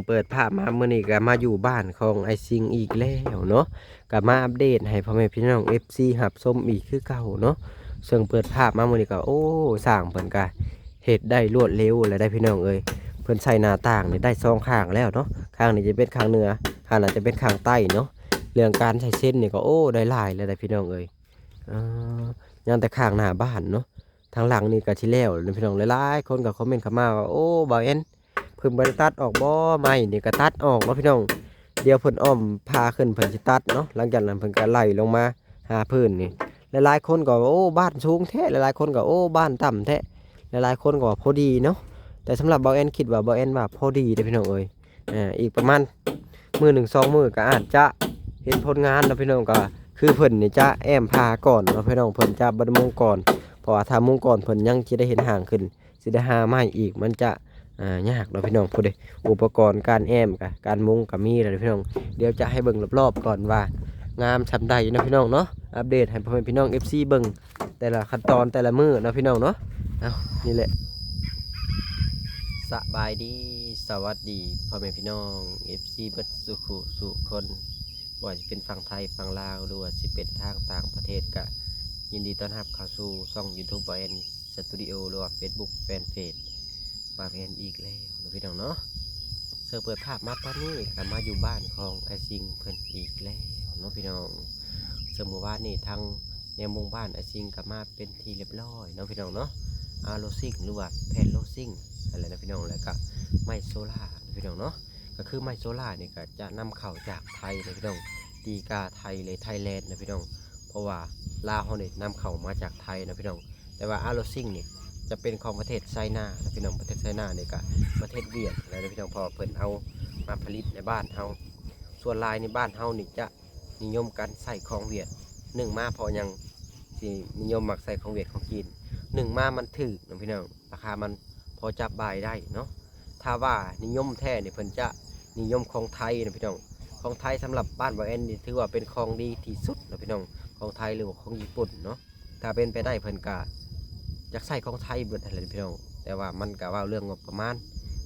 ເປີດພາບມາມື້ນີ້ກໍມາຢູ່ບ້ານຂອງອ້າຍຊິງອີກແລ້ວເນາະ ກໍມາອັບເດດໃຫ້ພໍ່ແມ່ພີ່ນ້ອງເອັຟຊີຮັບຊົມອີກຄືເກົ່າເນາະ. ເຊິ່ງເປີດພາບມາມື້ນີ້ກໍ ໂອ້ ຊ່າງເພິ່ນກໍເຮັດໄດ້ລວດເລັວແລ້ວໄດ໋ພີ່ນ້ອງເອີຍ. ເພິ່ນໃສ່ໜ້າຕ່າງນີ້ໄດ້ສອງຂ້າງແລ້ວເນາະ ຂ້າງນີ້ຈະເປັນຂ້າງເໜືອ ຂ້າງນັ້ນຈະເປັນຂ້າງໃຕ້ເນາະ. ເລື່ອງການໃສ່ເຊັນນີ້ກໍ ໂອ້ ໄດ້ຫຼາຍແລ້ວໄດ໋ພີ່ນ້ອງເອີຍ. ເອີ ຍັງແຕ່ຂ້າງໜ້າບ້ານເນາະ ທາງຫຼັງນີ້ກໍຊິແລ້ວແລ້ວພີ່ນ້ອງ. ຫຼາຍໆຄົນກໍຄອມເມັນເຂົ້າມາວ່າ ໂອ້ ບ່າວແອນ ເພິ່ນບໍ່ໄດ້ຕັດອອກບໍ່? ໄມ້ນີ້ກໍຕັດອອກເນາະພີ່ນ້ອງ. ດຽວເພິ່ນອ້ອມພາຂຶ້ນ ເພິ່ນຊິຕັດເນາະ. ຫຼັງຈາກນັ້ນເພິ່ນກໍໄລ່ລົງມາຫາພື້ນນີ້. ຫຼາຍໆຄົນກໍວ່າ ໂອ້ ບ້ານສູງແທ້, ຫຼາຍໆຄົນກໍ ໂອ້ ບ້ານຕ່ຳແທ້, ຫຼາຍໆຄົນກໍວ່າພໍດີເນາະ. ແຕ່ສຳລັບບ່າວແອນຄິດວ່າ ບ່າວແອນວ່າພໍດີເດ້ພີ່ນ້ອງເອີຍ. ເອີ ອີກປະມານມື້ໜຶ່ງສອງມື້ກໍອາດຈະເຫັນຜົນງານເນາະພີ່ນ້ອງ. ກໍຄືເພິ່ນນີ້ຈະແອ້ມພາກ່ອນເນາະພີ່ນ້ອງ, ເພິ່ນຈະບໍ່ໄດ້ມຸງກ່ອນ ເພາະວ່າຖ້າມຸງກ່ອນເພິ່ນຍັງຊິໄດ້ເຫັນຮ່າງຂຶ້ນ ຊິໄດ້ຫາໄມ້ອີກ ມັນຈະ ອ່າ ຍາກເນາະພີ່ນ້ອງ. ພຸ້ນເດ້ ອຸປະກອນການແອ້ມກະ ການມຸງກະມີແລ້ວເດ້ພີ່ນ້ອງ. ດຽວຈະໃຫ້ເບິ່ງລອບໆກ່ອນວ່າງາມສ່ຳໃດເນາະພີ່ນ້ອງເນາະ. ອັບເດດໃຫ້ພໍ່ແມ່ພີ່ນ້ອງເອັຟຊີເບິ່ງແຕ່ລະຂັ້ນຕອນແຕ່ລະມື້ເນາະພີ່ນ້ອງເນາະ. ເອົາ ນີ້ແຫຼະ ສະບາຍດີ ສະຫວັດດີພໍ່ແມ່ພີ່ນ້ອງເອັຟຊີເບິດສູ່ຄູ່ສູ່ຄົນ ບໍ່ວ່າຊິເປັນຝັ່ງໄທ ຝັ່ງລາວ ຫຼືວ່າຊິເປັນທາງຕ່າງປະເທດ ກະຍິນດີຕ້ອນຮັບເຂົ້າສູ່ຊ່ອງຢູທູບ ບ່າວແອນ ສະຕູດິໂອ ຫຼືວ່າເຟສບຸກແຟນເພຈ ບ່າວແອນອີກແລ້ວເນາະພີ່ນ້ອງເນາະ. ເຊິ່ງເປີດພາບມາຕອນນີ້ກໍມາຢູ່ບ້ານຂອງອ້າຍຊິງເພິ່ນອີກແລ້ວເນາະພີ່ນ້ອງ. ເຊິ່ງມື້ວານນີ້ທາງແນວມຸງບ້ານອ້າຍຊິງກໍມາເປັນທີ່ລຽບຮ້ອຍເນາະພີ່ນ້ອງເນາະ. ອາໂລຊິງ ຫຼືວ່າແຜ່ນໂລຊິງຫັ້ນແຫຼະເນາະພີ່ນ້ອງ, ແລ້ວກໍໄມ້ໂຊລາເນາະພີ່ນ້ອງເນາະ. ກໍຄືໄມ້ໂຊລານີ້ກໍຈະນຳເຂົ້າຈາກໄທເນາະພີ່ນ້ອງ, ຕີກາໄທເລີຍ ໄທແລນເນາະພີ່ນ້ອງ. ເພາະວ່າລາວເຮົານີ້ນຳເຂົ້າມາຈາກໄທເນາະພີ່ນ້ອງ. ແຕ່ວ່າອາໂລຊິງນີ້ຈະເປັນຂອງປະເທດໄຊນາເນາະພີ່ນ້ອງ, ປະເທດໄຊນານີ້ກໍປະເທດຫວຽດຫັ້ນແຫຼະເນາະພີ່ນ້ອງ, ເພາະວ່າເພິ່ນເອົາມາຜະລິດໃນບ້ານເຮົາ. ສ່ວນຫຼາຍໃນບ້ານເຮົານີ້ຈະນິຍົມກັນໃຊ້ຂອງຫວຽດ, ໜຶ່ງມາເພາະຫຍັງຊິນິຍົມມັກໃຊ້ຂອງຫວຽດຂອງຈີນ? ໜຶ່ງມາມັນຖືກເນາະພີ່ນ້ອງ, ລາຄາມັນພໍຈັບບາຍໄດ້ເນາະ. ຖ້າວ່ານິຍົມແທ້ນີ້ເພິ່ນຈະນິຍົມຂອງໄທເນາະພີ່ນ້ອງ. ຂອງໄທສຳລັບບ້ານບ່າວແອນນີ້ຖືວ່າເປັນຂອງດີທີ່ສຸດເນາະພີ່ນ້ອງ, ຂອງໄທ ຫຼືວ່າຂອງຍີ່ປຸ່ນເນາະ. ຖ້າເປັນໄປໄດ້ເພິ່ນກະຢາກໃຊ້ຂອງໄທເບິດຫັ້ນແຫຼະພີ່ນ້ອງ, ແຕ່ວ່າມັນກະເວົ້າເລື່ອງງົບປະມານ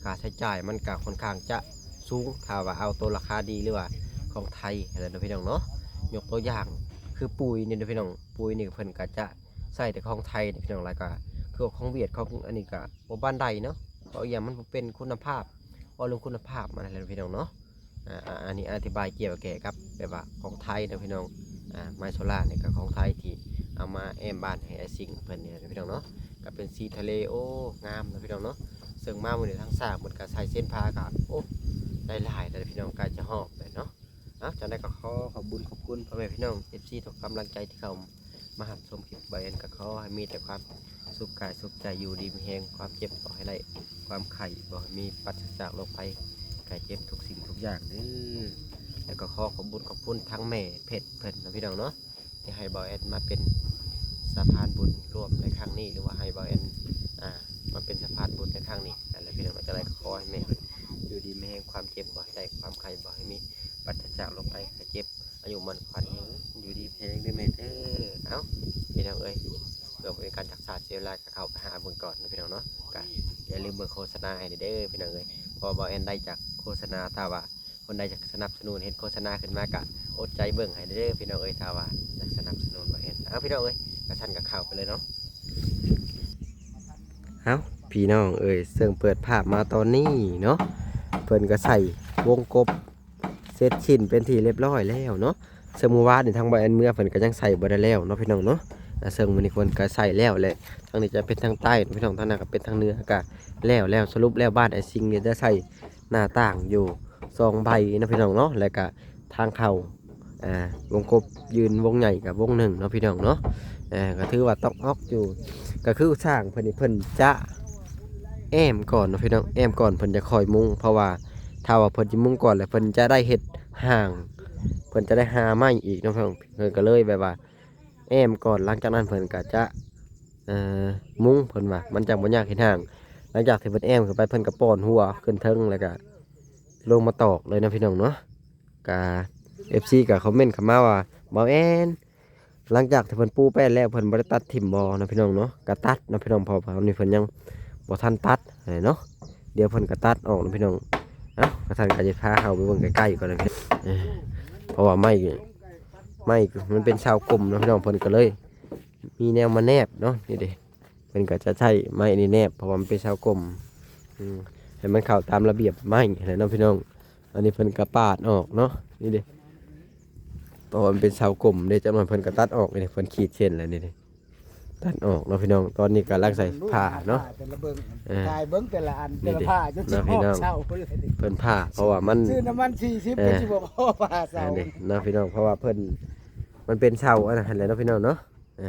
ຄ່າໃຊ້ຈ່າຍມັນກະຄ່ອນຂ້າງຈະສູງ ຖ້າວ່າເອົາໂຕລາຄາດີ ຫຼືວ່າຂອງໄທຫັ້ນແຫຼະເນາະພີ່ນ້ອງເນາະ. ຍົກຕົວຢ່າງຄືປຸ໋ຍນີ້ເນາະພີ່ນ້ອງ, ປຸ໋ຍນີ້ເພິ່ນກະຈະໃຊ້ແຕ່ຂອງໄທເນາະພີ່ນ້ອງ, ແລ້ວກະຄືຂອງຫວຽດ ຂອງອັນນີ້ກະບໍ່ປານໃດເນາະ, ເພາະອີ່ຫຍັງມັນບໍ່ເປັນຄຸນນະພາບ. ເວົ້າເລື່ອງຄຸນນະພາບມັນຫັ້ນແຫຼະພີ່ນ້ອງເນາະ. ອ່າ ອັນນີ້ອະທິບາຍກ່ຽວແກ່ກັບແບບວ່າຂອງໄທເນາະພີ່ນ້ອງ. ອ່າ ໄມ້ໂຊລານີ້ກໍຂອງໄທທີ່ເອົາມາແອ້ມບ້ານໃຫ້ອ້າຍຊິງເພິ່ນນີ້ແຫຼະພີ່ນ້ອງເນາະ. ກໍເປັນສີທະເລ ໂອ້ ງາມເນາະພີ່ນ້ອງເນາະ. ເຊິ່ງມາມື້ນີ້ທາງຊ່າງເພິ່ນກໍໃສ່ເສັ້ນພາກໍ ໂອ້ ໄດ້ຫຼາຍແລ້ວພີ່ນ້ອງ, ໃກ້ຈະຮອບແລ້ວເນາະ. ເອົາ ຈັ່ງໃດກໍຂໍຂອບບຸນຂອບຄຸນພໍ່ແມ່ພີ່ນ້ອງເອັຟຊີທຸກກຳລັງໃຈທີ່ເຂົ້າ ມາຮັບຊົມຄລິບບ່າວແອນ ກໍຂໍໃຫ້ມີແຕ່ຄວາມສຸກກາຍສຸກໃຈ, ຢູ່ດີມີແຮງ, ຄວາມເຈັບບໍ່ໃຫ້ໄດ້, ຄວາມໄຂ້ບໍ່ໃຫ້ມີ, ປາສະຈາກໂລກໄພໄຂ້ເຈັບທຸກສິ່ງທຸກຢ່າງເດີ. ແລ້ວກໍຂໍຂອບບຸນຂອບຄຸນທັງແມ່ເພັດເພິ່ນເນາະພີ່ນ້ອງເນາະ, ທີ່ໃຫ້ບ່າວແອນມາເປັນສະພານບຸນຮ່ວມໃນຄັ້ງນີ້ ຫຼືວ່າໃຫ້ບ່າວແອນ ອ່າ ມາເປັນສະພານບຸນໃນຄັ້ງນີ້. ແລ້ວພີ່ນ້ອງ ຈັ່ງໃດກໍຂໍໃຫ້ແມ່ເພິ່ນຢູ່ດີມີແຮງ, ຄວາມເຈັບບໍ່ໃຫ້ໄດ້, ຄວາມໄຂ້ບໍ່ໃຫ້ມີ, ປາສະຈາກໂລກໄພໄຂ້ເຈັບ, ອາຍຸໝັ້ນຂວັນຍືນ, ຢູ່ດີມີແຮງເດີແມ່ເດີ. ເອົ້າ ພີ່ນ້ອງເອີຍ ເພື່ອບໍ່ເປັນການຊັກຊ້າເສຍເວລາ ກໍເຂົ້າໄປຫາເບິ່ງກ່ອນເນາະພີ່ນ້ອງເນາະ. ກໍຢ່າລືມເບິ່ງໂຄສະນາໃຫ້ແດ່ເດີພີ່ນ້ອງເອີຍ, ເພາະວ່າບ່າວແອນໄດ້ຈາກໂຄສະນາ. ຖ້າວ່າຄົນໃດຢາກສະໜັບສະໜູນ ເຫັນໂຄສະນາຂຶ້ນມາ ກໍອົດໃຈເບິ່ງໃຫ້ແດ່ເດີພີ່ນ້ອງເອີຍ, ຖ້າວ່າຢາກສະໜັບສະໜູນບ່າວແອນ. ເອົາ ພີ່ນ້ອງເອີຍ ກະຊັ້ນກໍເຂົ້າໄປເລີຍເນາະ. ເອົ້າ ພີ່ນ້ອງເອີຍ ເຊິ່ງເປີດພາບມາຕອນນີ້ເນາະ ເພິ່ນກໍໃສ່ວົງກົບ ເສັດສິ້ນເປັນທີ່ລຽບຮ້ອຍແລ້ວເນາະ. ເຊິ່ງມື້ວານນີ້ທາງບ່າວແອນເມືອ ເພິ່ນກໍຍັງໃສ່ບໍ່ໄດ້ແລ້ວເນາະພີ່ນ້ອງເນາະ. ອ່າ ເຊິ່ງມື້ນີ້ເພິ່ນກໍໃສ່ແລ້ວແຫຼະ, ທາງນີ້ຈະເປັນທາງໃຕ້ເນາະພີ່ນ້ອງ, ທາງນັ້ນກໍເປັນທາງເໜືອ, ກໍແລ້ວແລ້ວ. ສະຫຼຸບແລ້ວ ບ້ານອ້າຍຊິງນີ້ຈະໃສ່ໜ້າຕ່າງຢູ່ສອງໃບເນາະພີ່ນ້ອງເນາະ, ແລ້ວກໍທາງເຂົ້າ ອ່າ ວົງກົບຢືນວົງໃຫຍ່ກັບວົງໜຶ່ງເນາະພີ່ນ້ອງເນາະ. ອ່າ ກໍຖືວ່າຕອກອອກຢູ່, ກໍຄືຊ່າງເພິ່ນນີ້ ເພິ່ນຈະແອ້ມກ່ອນເນາະພີ່ນ້ອງ, ແອ້ມກ່ອນເພິ່ນຈະຄ່ອຍມຸງ. ເພາະວ່າຖ້າວ່າເພິ່ນຊິມຸງກ່ອນ ແລ້ວເພິ່ນຈະໄດ້ເຮັດຮ່າງ, ເພິ່ນຈະໄດ້ຫາໄມ້ອີກເນາະພີ່ນ້ອງ. ເພິ່ນກໍເລີຍແບບວ່າແອ້ມກ່ອນ, ຫຼັງຈາກນັ້ນເພິ່ນກໍຈະ ເອີ ມຸງ. ເພິ່ນວ່າມັນຈັ່ງບໍ່ຍາກເຮັດຮ່າງ. ຫຼັງຈາກທີ່ເພິ່ນແອ້ມຂຶ້ນໄປ ເພິ່ນກໍປ້ອນຫົວຂຶ້ນເທິງ ແລ້ວກໍລົງມາຕອກເລີຍເນາະພີ່ນ້ອງເນາະ. ກະ ເອັຟຊີ ກໍຄອມເມັນເຂົ້າມາວ່າ ບ່າວແອນ ຫຼັງຈາກທີ່ເພິ່ນປູແປ້ນແລ້ວ ເພິ່ນບໍ່ໄດ້ຕັດຖິ້ມບໍ່ເນາະພີ່ນ້ອງເນາະ? ກໍຕັດເນາະພີ່ນ້ອງ, ເພາະວ່າຕອນນີ້ເພິ່ນຍັງບໍ່ທັນຕັດຫັ້ນແຫຼະເນາະ, ດຽວເພິ່ນກໍຕັດອອກເນາະພີ່ນ້ອງ. ອ ເນາະ ກະທ່ານກະຈະພາເຮົາໄປເບິ່ງໃກ້ໆກ່ອນເນາະ ເອີ ເພາະວ່າໄມ້ ໄມ້ມັນເປັນເສົາກົມເນາະພີ່ນ້ອງ ເພິ່ນກະເລີຍມີແນວມາແນບເນາະ ນີ້ເດ້ ເພິ່ນກະຈະໃຊ້ໄມ້ນີ້ແນບ ເພາະວ່າມັນເປັນເສົາກົມ ອືມ ໃຫ້ມັນເຂົ້າຕາມລະບຽບໄມ້ຫັ້ນແຫຼະເນາະພີ່ນ້ອງ. ອັນນີ້ເພິ່ນກະປາດອອກເນາະ ນີ້ເດ້ ເພາະວ່າມັນເປັນເສົາກົມເດ້ ຈັກໜ່ອຍເພິ່ນກະຕັດອອກ ນີ້ເດ້ ເພິ່ນຂີດເສັ້ນແລ້ວນີ້ເດ້ ຕັດອອກເນາະພີ່ນ້ອງ. ຕອນນີ້ກະລັກໃສ່ຜ້າເນາະ ເອີ ຖ່າຍເບິ່ງແຕ່ລະອັນ ນີ້ເດ້ເນາະພີ່ນ້ອງ ເພິ່ນຜ່າ ເພາະວ່າມັນ ຊື້ນ້ຳມັນສີ່ສິບ ເອີ ກະຊິບໍ່ພໍຜ່າເສົາ ອັນນີ້ເນາະພີ່ນ້ອງ ເພາະວ່າເພິ່ນ ມັນເປັນເສົາອັນນັ້ນຫັ້ນແຫຼະເນາະພີ່ນ້ອງເນາະ ເອີ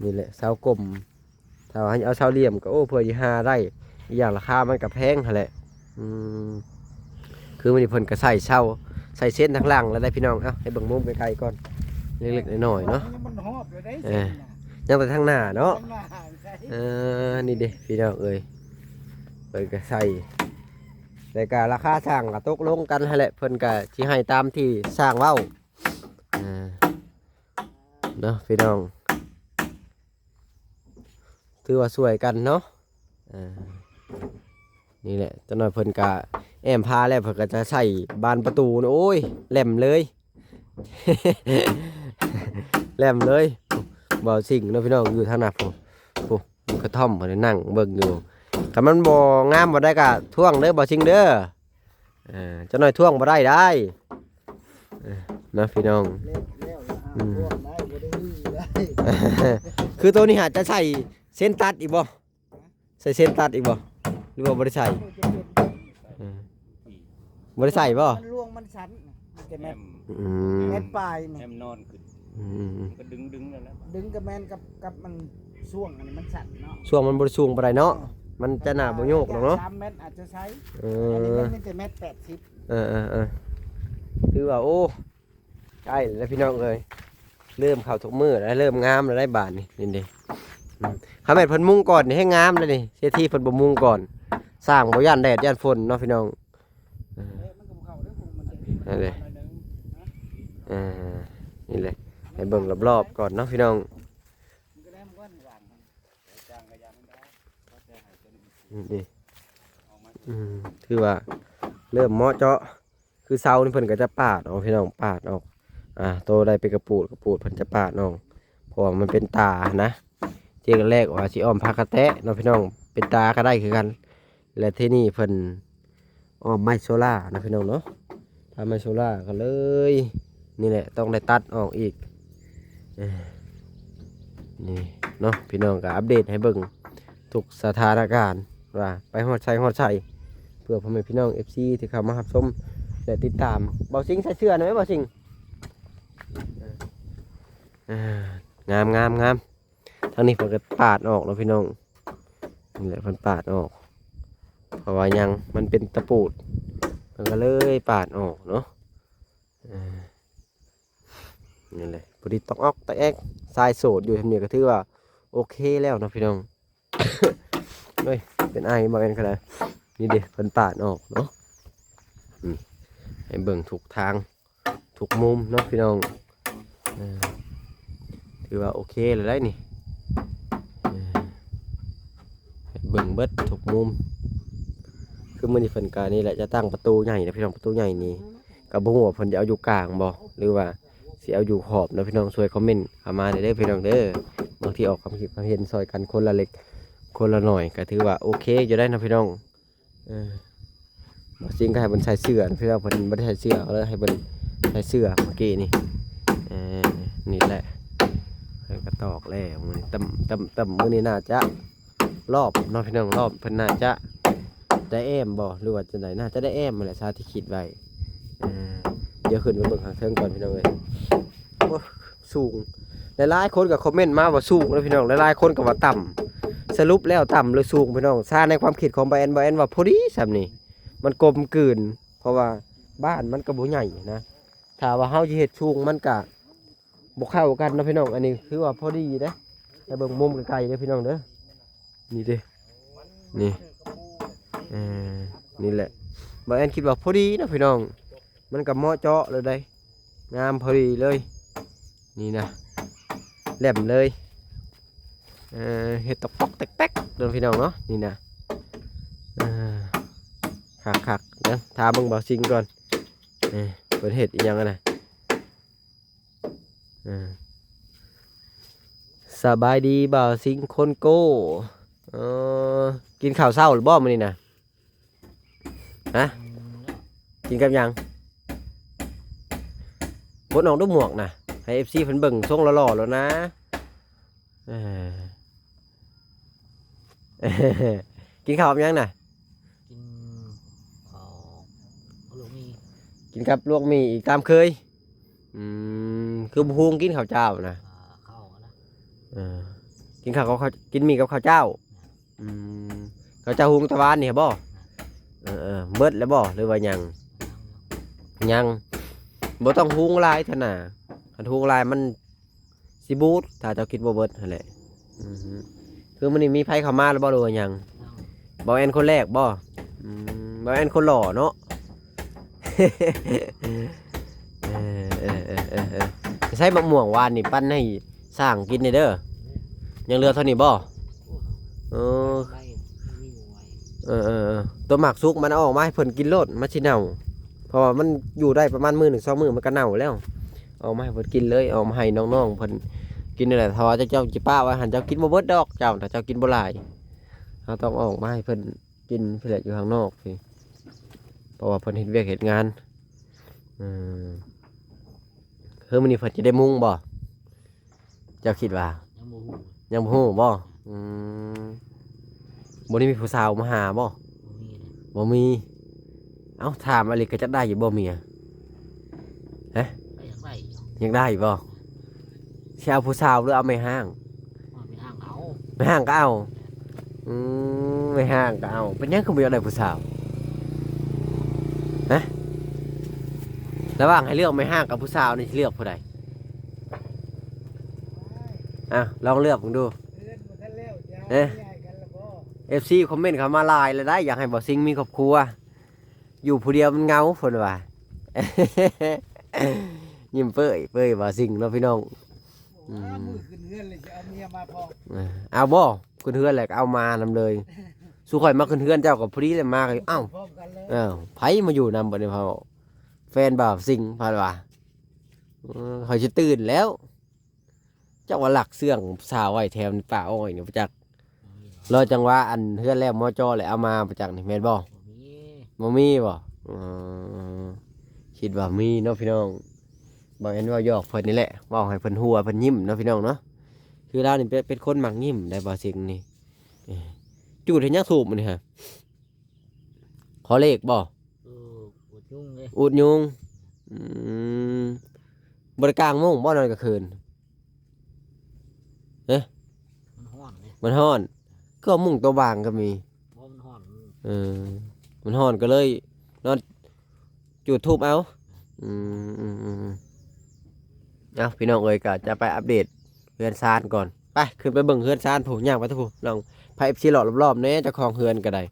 ນີ້ແຫຼະ ເສົາກົມ ຖ້າວ່າເຮົາເອົາເສົາຫຼ່ຽມກະ ໂອ້ ເພື່ອຊິຫາໄດ້ ອີກຢ່າງລາຄາມັນກະແພງຫັ້ນແຫຼະ ອືມ ຄືມື້ນີ້ເພິ່ນກະໃສ່ເສົາ ໃສ່ເສັ້ນທາງຫຼັງແລ້ວໄດ໋ພີ່ນ້ອງ. ເອົາ ໃຫ້ເບິ່ງມຸມໃກ້ໆກ່ອນ ເລັກໆນ້ອຍໆເນາະ ມັນຮອບແລ້ວໄດ໋ ເອີ ເສັ້ນນະ ຍັງແຕ່ທາງໜ້າເນາະ ທາງໜ້າ ເອີ ນີ້ເດ້ພີ່ນ້ອງເອີຍ ເພິ່ນກະໃສ່ ແລ້ວກະລາຄາຊ່າງກະຕົກລົງກັນຫັ້ນແຫຼະ ເພິ່ນກະຊິໃຫ້ຕາມທີ່ຊ່າງເວົ້າ ເອີ ເນາະພີ່ນ້ອງ ຖືວ່າຊ່ວຍກັນເນາະ ເອີ ນີ້ແຫຼະ ຈັກໜ່ອຍເພິ່ນກະແອ້ມຜາແລ້ວ ເພິ່ນກະຈະໃສ່ບານປະຕູ ໂອ້ຍ ແຫຼມເລີຍ ແຫຼມເລີຍ ບ່າວຊິງເນາະພີ່ນ້ອງ ຢູ່ທາງໜ້າພຸ້ນ ພຸ້ນ ກະທ່ອມເພິ່ນນັ່ງເບິ່ງຢູ່ ຄັນມັນບໍ່ງາມບໍ່ໄດ້ກະທ້ວງເດີບ່າວຊິງເດີ ເອີ ຈັກໜ່ອຍທ້ວງບໍ່ໄດ້ໄດ໋ ເອີ ເນາະພີ່ນ້ອງ ແລ້ວ ແລ້ວລະຫາ ອືມ ທ້ວງໄດ້ ບໍ່ໄດ້ຮືໄດ້ ຄືໂຕນີ້ຫາຈະໃສ່ເສັ້ນຕັດອີກບໍ່? ໃສ່ເສັ້ນຕັດອີກບໍ່ ຫຼືວ່າບໍ່ໄດ້ໃສ່? ເອີ ບໍ່ໄດ້ໃສ່ບໍ່? ມັນລວງມັນສັ້ນ ມີແຕ່ແມັດ ອືມ ແມັດປາຍນີ້ ແຮມນອນຂຶ້ນ ອືມ ມັນກະດຶງໆນັ້ນແຫຼະ ດຶງກະແມ່ນກັບ ກັບມັນຊ່ວງອັນນີ້ມັນສັ້ນເນາະ ຊ່ວງມັນບໍ່ໄດ້ສູງປານໃດເນາະ ເອີ ມັນຈະໜ້າບໍ່ໂຍກດອກເນາະ ສາມແມັດອາດຈະໃສ່ ເອີ ອັນນີ້ມັນມີແຕ່ແມັດແປດສິບ ເອີໆໆ ຖືວ່າ ໂອ້ ໃກ້ແລ້ວພີ່ນ້ອງເອີຍ ເລີ່ມເຂົ້າທຸກມື້ແລ້ວ ເລີ່ມງາມແລ້ວໄດ໋ບາດນີ້ ນີ້ເດ້ ອືມ ຄັນແມ່ນເພິ່ນມຸງກ່ອນນີ້ແຮງງາມເລີຍນີ້ ເສດຖີເພິ່ນບໍ່ມຸງກ່ອນ ສ້າງບໍ່ຢ້ານແດດຢ້ານຝົນເນາະພີ່ນ້ອງ ເອີ ນັ້ນເດ້ ເອີ ນີ້ແຫຼະ ໃຫ້ເບິ່ງລອບໆກ່ອນເນາະພີ່ນ້ອງ ນີ້ເດ້ ອືມ ຖືວ່າເລີ່ມເໝາະເຈາະ ຄືເສົານີ້ເພິ່ນກະຈະປາດອອກພີ່ນ້ອງ ປາດອອກ ອ່າ ໂຕໃດເປັນກະປູດ ກະປູດເພິ່ນຈະປາດອອກ ເພາະວ່າມັນເປັນຕາຫັ້ນນະ ທີແລກວ່າຊິອ້ອມຜ້າກະແຕະເນາະພີ່ນ້ອງ ເປັນຕາກະໄດ້ຄືກັນ ແລະ ທີນີ້ເພິ່ນອ້ອມໄມ້ໂຊລາເນາະພີ່ນ້ອງເນາະ ຖ້າໄມ້ໂຊລາກະເລີຍ ນີ້ແຫຼະ ຕ້ອງໄດ້ຕັດອອກອີກ ເອີ ນີ້ເນາະ ພີ່ນ້ອງກະອັບເດດໃຫ້ເບິ່ງທຸກສະຖານະການ ວ່າໄປຮອດໃສຮອດໃສ ເພື່ອພໍ່ແມ່ພີ່ນ້ອງເອັຟຊີທີ່ເຂົ້າມາຮັບຊົມ ແລະ ຕິດຕາມ ບ່າວຊິງໃສ່ເສື້ອໜ່ອຍ ບ່າວຊິງ ເອີ ງາມໆໆ ທາງນີ້ເພິ່ນກະປາດອອກເນາະພີ່ນ້ອງ ນີ້ແຫຼະ ເພິ່ນປາດອອກ ເພາະວ່າຫຍັງ ມັນເປັນຕະປູດ ເພິ່ນກະເລີຍປາດອອກເນາະ ເອີ ນີ້ແຫຼະ ພໍດີຕອກອອກຕອກແອກ ຊາຍໂສດຢູ່ ທຳນີ້ກະຖືວ່າໂອເຄແລ້ວເນາະພີ່ນ້ອງ ເອີຍ ເປັນໄອບໍ່ແມ່ນກະໄດ້ ນີ້ເດ້ ເພິ່ນປາດອອກເນາະ ອືມ ໃຫ້ເບິ່ງທຸກທາງ ທຸກມຸມເນາະພີ່ນ້ອງ ເອີ ຖືວ່າໂອເຄແລ້ວໄດ໋ນີ້ ເອີ ເບິ່ງເບິດທຸກມຸມ ຄືມື້ນີ້ເພິ່ນກະນີ້ແຫຼະ ຈະຕັ້ງປະຕູໃຫຍ່ນະພີ່ນ້ອງ ປະຕູໃຫຍ່ນີ້ ກະບໍ່ຮູ້ວ່າເພິ່ນຈະເອົາຢູ່ກາງບໍ່ ຫຼືວ່າຊິເອົາຢູ່ຂອບເນາະພີ່ນ້ອງ ຊ່ວຍຄອມເມັນເຂົ້າມາແດ່ເດີພີ່ນ້ອງເດີ ບາງທີອອກຄວາມຄິດຄວາມເຫັນຊ່ອຍກັນຄົນລະເລັກຄົນລະໜ້ອຍ ກະຖືວ່າໂອເຄຢູ່ໄດ໋ເນາະພີ່ນ້ອງ. ເອີ ບ່າວຊິງກະໃຫ້ເພິ່ນໃສ່ເສື້ອ ພີ່ນ້ອງ ເພິ່ນບໍ່ໄດ້ໃສ່ເສື້ອ ກະເລີຍໃຫ້ເພິ່ນໃສ່ເສື້ອເມື່ອກີ້ນີ້ ເອີ ນີ້ແຫຼະ ເພິ່ນກະຕອກແລ້ວ ມື້ນີ້ ຕຳ ຕຳ ຕຳ ມື້ນີ້ໜ້າຈະລອບເນາະພີ່ນ້ອງ ລອບ ເພິ່ນໜ້າຈະໄດ້ແອ້ມບໍ່ ຫຼືວ່າຈັ່ງໃດ ໜ້າຈະໄດ້ແອ້ມຫັ້ນແຫຼະ ຊາວທີ່ຄິດໄວ້ ເອີ ດຽວຂຶ້ນໄປເບິ່ງຂ້າງເທິງກ່ອນພີ່ນ້ອງເອີຍ ໂອ້ ສູງ ຫຼາຍໆຄົນກະຄອມເມັນມາວ່າສູງເນາະພີ່ນ້ອງ ຫຼາຍໆຄົນກະວ່າຕ່ຳ ສະຫຼຸບແລ້ວຕ່ຳຫຼືສູງພີ່ນ້ອງ ຊາໃນຄວາມຄິດຂອງບ່າວແອນ ບ່າວແອນວ່າພໍດີສ່ຳນີ້ ມັນກົມກືນ ເພາະວ່າບ້ານມັນກະບໍ່ໃຫຍ່ນະ ຖ້າວ່າເຮົາຊິເຮັດສູງມັນກະບໍ່ເຂົ້າກັນເນາະພີ່ນ້ອງ ອັນນີ້ຖືວ່າພໍດີເດ້ ໃຫ້ເບິ່ງມຸມໄກໆເດີພີ່ນ້ອງເດີ ນີ້ເດ້ ນີ້ ເອີ ນີ້ແຫຼະ ບ່າວແອນຄິດວ່າພໍດີເນາະພີ່ນ້ອງ ມັນກະເໝາະເຈາະເລີຍເດ້ ງາມພໍດີເລີຍ ນີ້ນະ ແຫຼມເລີຍ ເອີ ເຮັດຕອກໆແຕກໆເດີພີ່ນ້ອງເນາະ ນີ້ນະ ເອີ ຄັກໆ ແຫຼ ຖາມເບິ່ງບ່າວສິງກ່ອນ ເອີ ເພິ່ນເຮັດອີ່ຫຍັງຫັ້ນນະ. ເອີ ສະບາຍດີບ່າວສິງຄົນໂກ້. ເອີ ກິນເຂົ້າເຊົ້າແລ້ວບໍ່ມື້ນີ້ນະ? ຮະ? ກິນກັບຫຍັງ? ບົດອອກດູໝວກນະ ໃຫ້ເອັຟຊີເພິ່ນເບິ່ງຊົງຫຼໍ່ໆໂລດນະ. ເອີ ກິນເຂົ້າກັບຫຍັງນະ? ກິນເຂົ້າ ກັບລວກໝີ່. ກິນກັບລວກໝີ່ອີກຕາມເຄີຍ. ອືມ ຄືບໍ່ຫຸງກິນເຂົ້າເຈົ້ານະ? ເອີ ເຂົ້ານະ. ເອີ ກິນເຂົ້າກັບເຂົ້າ ກິນໝີ່ກັບເຂົ້າເຈົ້າ. ອືມ ເຂົ້າເຈົ້າຫຸງແຕ່ວານນີ້ບໍ? ເອີໆ ເບິດແລ້ວບໍ ຫຼືວ່າຍັງ? ຍັງ ຍັງ. ບໍ່ຕ້ອງຫຸງຫຼາຍເທື່ອນະ ຄັນຫຸງຫຼາຍມັນຊິບູດ ຖ້າເຈົ້າກິນບໍ່ເບິດຫັ້ນແຫຼະ. ອືຮຶ ຄືມື້ນີ້ມີໃຜເຂົ້າມາແລ້ວບໍ ຫຼືວ່າຍັງ? ຍັງ. ບ່າວແອນຄົນແລກບໍ? ອືມ ບ່າວແອນຄົນຫຼໍ່ເນາະ. ເອີໆໆໆໆ ໃສ່ໝາກມ່ວງວານນີ້ ປັ່ນໃຫ້ຊ້າງກິນແດ່ເດີ. ຍັງເຫຼືອເທົ່ານີ້ບໍ? ເອີ ເອີໆໆ ຕົວໝາກສຸກມັນເອົາອອກມາໃຫ້ເພິ່ນກິນໂລດ ມັນຊິເນົ່າ ເພາະວ່າມັນຢູ່ໄດ້ປະມານມື້ໜຶ່ງສອງມື້ມັນກໍເນົ່າແລ້ວ. ເອົາມາໃຫ້ເພິ່ນກິນເລີຍ ເອົາມາໃຫ້ນ້ອງໆເພິ່ນກິນນັ້ນແຫຼະ. ຖ້າວ່າເຈົ້າ ເຈົ້າຊິປະໄວ້ຫັ້ນ ເຈົ້າກິນບໍ່ເບິດດອກເຈົ້ານະ ເຈົ້າກິນບໍ່ຫຼາຍ. ເຮົາຕ້ອງເອົາອອກມາໃຫ້ເພິ່ນກິນພຸ້ນແຫຼະ ຢູ່ຂ້າງນອກພີ້ ເພາະວ່າເພິ່ນເຮັດວຽກເຮັດງານ. ເອີ ຄືມື້ນີ້ເພິ່ນຈະໄດ້ມຸງບໍ່? ເຈົ້າຄິດວ່າ? ຍັງບໍ່ຮູ້ ຍັງບໍ່ຮູ້ບໍ່? ອືມ ບໍ່ໄດ້ມີຜູ້ສາວມາຫາບໍ່? ບໍ່ມີເດ້ ບໍ່ມີ. ເອົ້າ ຖາມອາລິກະ ຈັກໄດ້ຢູ່ບໍ່ເມຍ? ຮະ? ກໍຢາກໄດ້ຢູ່ ຢາກໄດ້ບໍ່? ຊິເອົາຜູ້ສາວ ຫຼືເອົາແມ່ຮ້າງ? ເອົາແມ່ຮ້າງກໍເອົາ ແມ່ຮ້າງກໍເອົາ. ອືມ ແມ່ຮ້າງກໍເອົາ. ເປັນຫຍັງຄືບໍ່ຢາກໄດ້ຜູ້ສາວ? ຮະ? ລະຫວ່າງໃຫ້ເລືອກແມ່ຮ້າງກັບຜູ້ສາວນີ້ ຊິເລືອກຜູ້ໃດ? ອ່ະ ລອງເລືອກເບິ່ງດູ. ເອີ ເອັຟຊີຄອມເມັນເຂົ້າມາຫຼາຍແລ້ວໄດ໋ ຢາກໃຫ້ບ່າວສິງມີຄອບຄົວ ຢູ່ຜູ້ດຽວມັນເຫງົາ ເພິ່ນວ່າ. ຍິ້ມເປີ້ຍເປີ້ຍ ບ່າວສິງເນາະພີ່ນ້ອງ. ອືມ ມື້ຂຶ້ນເຮືອນເລີຍຈະເອົາເມຍມາພ້ອມ. ເອີ ເອົາບໍ່? ຂຶ້ນເຮືອນແລ້ວກໍເອົາມານຳເລີຍ. ສູ່ຂ້ອຍມາຂຶ້ນເຮືອນເຈົ້າກໍພໍດີແລ້ວ ມາກໍ ເອົ້າ ພ້ອມກັນເລີຍ. ເອີ ໃຜມາຢູ່ນຳບັດນີ້ ເຂົາ ແຟນບ່າວສິງ ເພິ່ນວ່າ. ເອີ ຂ້ອຍຊິຕື່ນແລ້ວ. ຈັກວ່າລັກເຊື່ອງສາວໄວ້ແຖວປ່າອ້ອຍນີ້ບໍ່ຈັກ. ລໍຈັງຫວະອັນເຮືອນແລ້ວ ມໍຈໍແລ້ວເອົາມາບໍ່ຈັກນີ້ ແມ່ນບໍ່? ບໍ່ມີ ບໍ່ມີບໍ່? ເອີ ຄິດວ່າມີເນາະພີ່ນ້ອງ. ບ່າວແອນເວົ້າຢອກເພິ່ນນີ້ແຫຼະ ເວົ້າໃຫ້ເພິ່ນຫົວເພິ່ນຍິ້ມເນາະພີ່ນ້ອງເນາະ. ຄືລາວນີ້ເປັນ ເປັນຄົນມັກຍິ້ມໄດ໋ ບ່າວສິງນີ້. ເອີ ຈູດເຮັດຫຍັງທູບມື້ນີ້ຫະ? ຂໍເລກບໍ່? ເອີ ອູດຍຸງເດ້ ອູດຍຸງ. ອືມ ບໍ່ໄດ້ກາງມຸ້ງບໍ່ນອນກາງຄືນ? ຮະ? ມັນຮ້ອນເດ້ ມັນຮ້ອນ. ຄືວ່າມຸ້ງຕົວບາງກໍມີ. ບໍ່ ມັນຮ້ອນ. ເອີ ມັນຮ້ອນກໍເລີຍນອນຈູດທູບເອົາ. ອືມ ອືມ ອືມ ອືມ. ເອົ້າ ພີ່ນ້ອງເອີຍ ກໍຈະໄປອັບເດດເຮືອນຊານກ່ອນ. ໄປ ຂຶ້ນໄປເບິ່ງເຮືອນຊານພຸ້ນ ຍ່າງໄປທາງພຸ້ນ ລອງພາເອັຟຊີເລາະລອບໆແດ່ ເຈົ້າຂອງເຮືອນກໍໄດ້.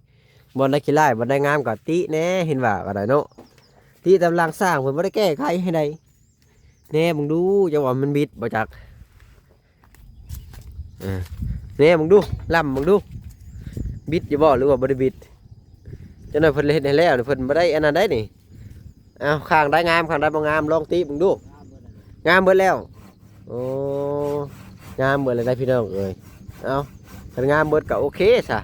ບ່ອນໃດຂີ້ຮ້າຍ ບ່ອນໃດງາມກໍຕິແດ່ ເຫັນວ່າກໍໄດ້ເນາະ. ຕິຕາມຫຼັງສ້າງ ເພິ່ນບໍ່ໄດ້ແກ້ໄຂໃຫ້ໃດ. ແນ່ເບິ່ງດູ ເຈົ້າວ່າມັນບິດບໍ່ຈັກ. ເອີ ແນ່ເບິ່ງດູ ລຳເບິ່ງດູ ບິດຢູ່ບໍ່ ຫຼືວ່າບໍ່ໄດ້ບິດ? ຈັກໜ້ອຍເພິ່ນເຮັດໃຫ້ແລ້ວ ເພິ່ນບໍ່ໄດ້ອັນນັ້ນໄດ໋ນີ້. ເອົ້າ ຂ້າງໃດງາມ ຂ້າງໃດບໍ່ງາມ ລອງຕິເບິ່ງດູ. ງາມເບິດແລ້ວ. ໂອ້ ງາມເບິດແລ້ວໄດ໋ພີ່ນ້ອງເອີຍ. ເອົ້າ ຄັນງາມເບິດກໍໂອເຄຊະ.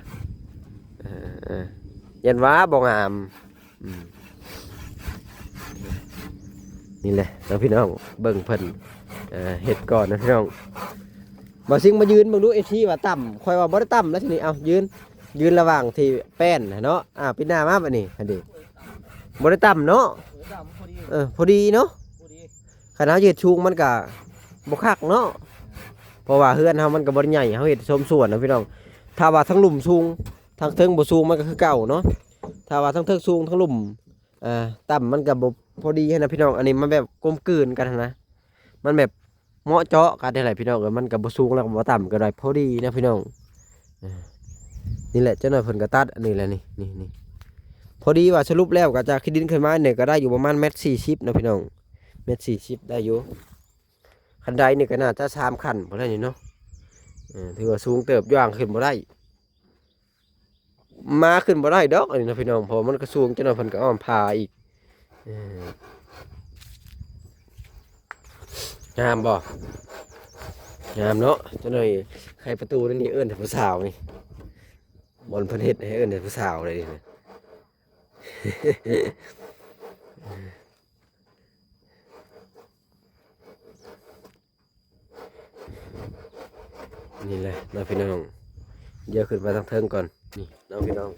ເອີ ເອີ ຢ້ານວ່າບໍ່ງາມ. ອືມ ນີ້ແຫຼະເນາະພີ່ນ້ອງ ເບິ່ງເພິ່ນ ເອີ ເຮັດກ່ອນນະພີ່ນ້ອງ. ບ່າວສິງມາຢືນເບິ່ງດູ ເອັຟຊີວ່າຕ່ຳ ຂ້ອຍວ່າບໍ່ໄດ້ຕ່ຳແລ້ວທີນີ້. ເອົ້າ ຢືນ ຢືນລະຫວ່າງທີ່ແປ້ນຫັ້ນເນາະ. ອ່າ ປິດໜ້າມາບັດນີ້ຫັ້ນເດ ບໍ່ໄດ້ຕ່ຳເນາະ. ເອີ ພໍດີເນາະ. ຄັນເຮົາເຮັດສູງມັນກະບໍ່ຄັກເນາະ ເພາະວ່າເຮືອນເຮົາມັນກະບໍ່ໄດ້ໃຫຍ່ ເຮົາເຮັດສົມສ່ວນນະພີ່ນ້ອງ. ຖ້າວ່າທາງລຸ່ມສູງ ທາງເທິງບໍ່ສູງ ມັນກະຄືເກົ່າເນາະ. ຖ້າວ່າທາງເທິງສູງ ທາງລຸ່ມ ເອີ ຕ່ຳ ມັນກະບໍ່ພໍດີຫັ້ນນະພີ່ນ້ອງ. ອັນນີ້ມັນແບບກົມກືນກັນຫັ້ນນະ ມັນແບບ ເໝາະເຈາະກັນນີ້ແຫຼະພີ່ນ້ອງເອີຍ. ມັນກໍບໍ່ສູງແລ້ວກໍບໍ່ຕ່ຳ ກໍໄດ້ພໍດີນະພີ່ນ້ອງ. ເອີ ນີ້ແຫຼະ ຈັກໜ້ອຍເພິ່ນກໍຕັດອັນນີ້ແຫຼະ ນີ້ ນີ້ ນີ້. ພໍດີວ່າສະຫຼຸບແລ້ວກໍຈາກຂີ້ດິນຂຶ້ນມານີ້ກໍໄດ້ຢູ່ປະມານແມັດສີ່ສິບເນາະພີ່ນ້ອງ ແມັດສີ່ສິບໄດ້ຢູ່. ຄັນໄດນີ້ກໍໜ້າຈະສາມຂັ້ນພຸ້ນແຫຼະນີ້ເນາະ. ເອີ ຖືວ່າສູງເຕີບ ຍ່າງຂຶ້ນບໍ່ໄດ້. ມາຂຶ້ນບໍ່ໄດ້ດອກອັນນີ້ນະພີ່ນ້ອງ ເພາະວ່າມັນກະສູງ ຈັກໜ້ອຍເພິ່ນກະອ້ອມຜາອີກ. ເອີ ງາມບໍ່? ງາມເນາະ. ຈັກໜ້ອຍໄຂປະຕູນີ້ ເອີ້ນແຕ່ຜູ້ສາວນີ້ ບ່ອນເພິ່ນເຮັດໃຫ້ເອີ້ນແຕ່ຜູ້ສາວເລີຍນີ້. ນີ້ແຫຼະເນາະພີ່ນ້ອງ ດຽວຂຶ້ນໄປທາງເທິງກ່ອນ ນີ້ເນາະພີ່ນ້ອງ